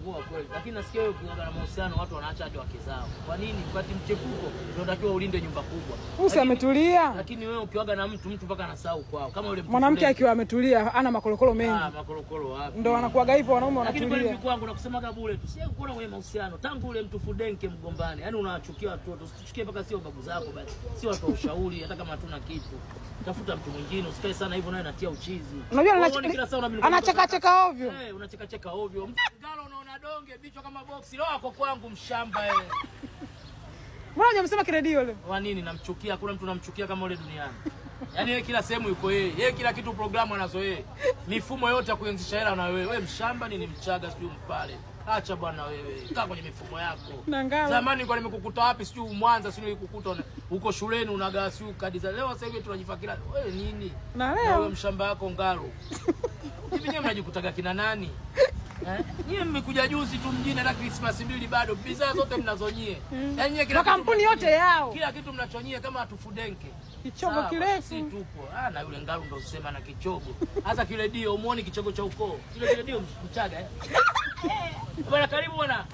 Unazingua kweli. Lakini nasikia wewe ukiwa na mahusiano watu wanaacha hadi wake zao. Kwa nini? Wakati mchepuko unatakiwa ulinde nyumba kubwa. Usi ametulia. Lakini wewe ukiwaga na mtu mpaka anasahau kwao. Kama yule mwanamke akiwa ametulia ana makolokolo mengi. Ah, makolokolo wapi? Ndio wanakuaga hivyo wanaume wanatulia. Lakini kweli kwangu nakusemaga bure tu. Sio kuona kwenye mahusiano. Tangu ule mtu Fudenke mgombane. Yaani unawachukia watoto. Usichukie mpaka sio babu zako basi. Sio watu wa ushauri hata kama hatuna kitu. Tafuta mtu mwingine, usikae sana hivyo naye anatia uchizi. Unajua anacheka cheka ovyo. Eh, unacheka cheka ovyo. Ngalo unaona donge bichwa kama boksi. Leo ako kwangu mshamba eh. Mbona hujamsema kiredio leo? Kwa nini namchukia? Hakuna mtu namchukia kama yule duniani. Yaani yeye kila sehemu yuko yeye. Yeye kila kitu programu anazo yeye. Mifumo yote ya kuanzisha hela na wewe. Wewe mshamba nini mchaga sijui mpale. Acha bwana wewe. Kaa kwenye mifumo yako. Zamani nilikuwa nimekukuta wapi sijui Mwanza sijui nilikukuta huko shuleni unagawa sijui kadi za leo sasa hivi tunajifakira. Wewe nini? Na leo wewe mshamba wako Ngalo. Hivi nyewe mnajikutaga kina nani? Eh? Nyie mmekuja juzi tu mjini hata Christmas mbili bado bidhaa zote mnazonyie. Yaani nyie kila kampuni yote yao. Kila kitu mnachonyie kama atufudenke. Kichogo kirefu. Si tupo. Ah, na yule Ngalo ndo usema na kichogo. Hasa kile dio umuone kichogo cha ukoo. Kile dio mchaga eh. Bwana karibu bwana.